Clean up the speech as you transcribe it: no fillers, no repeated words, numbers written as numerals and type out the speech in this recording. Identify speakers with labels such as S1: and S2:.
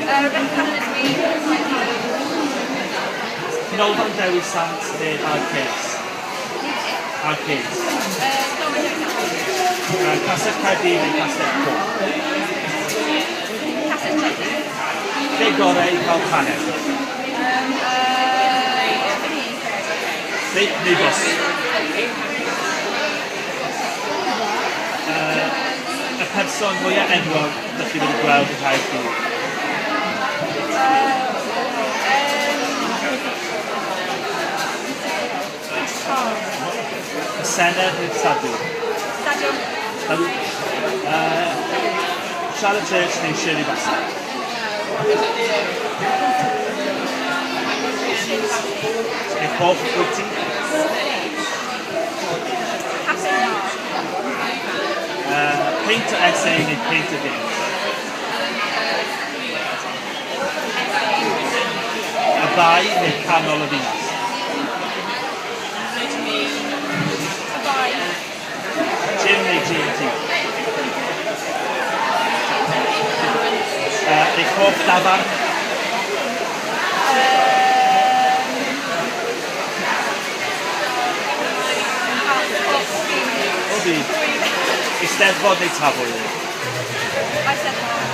S1: Rebecca Lydwy.
S2: Canolfan Dewi Sant neu Arcades? Arcades.
S1: Canolfan Dewi Sant.
S2: Castell Caerdydd neu Castell Coch?
S1: Castell Caerdydd.
S2: Lle gorau i cael paned? Neu bws? Y person mwyaf enwog ydych chi wedi gweld yn Nghaerdydd? Y Senedd neu'r Sadwrn?
S1: Sadwrn.
S2: Charlotte Church neu Shirley Bassey? Eich hoff bwyty?
S1: Cafe Nard.
S2: Peint o SA neu peint o Guinness? Y Bae neu canol y ddinas?
S1: Y Bae.
S2: Gym neu GMT? Eich hoff dafarn? O byd. Eisteddfod neu Tafwyl?
S1: Eisteddfod.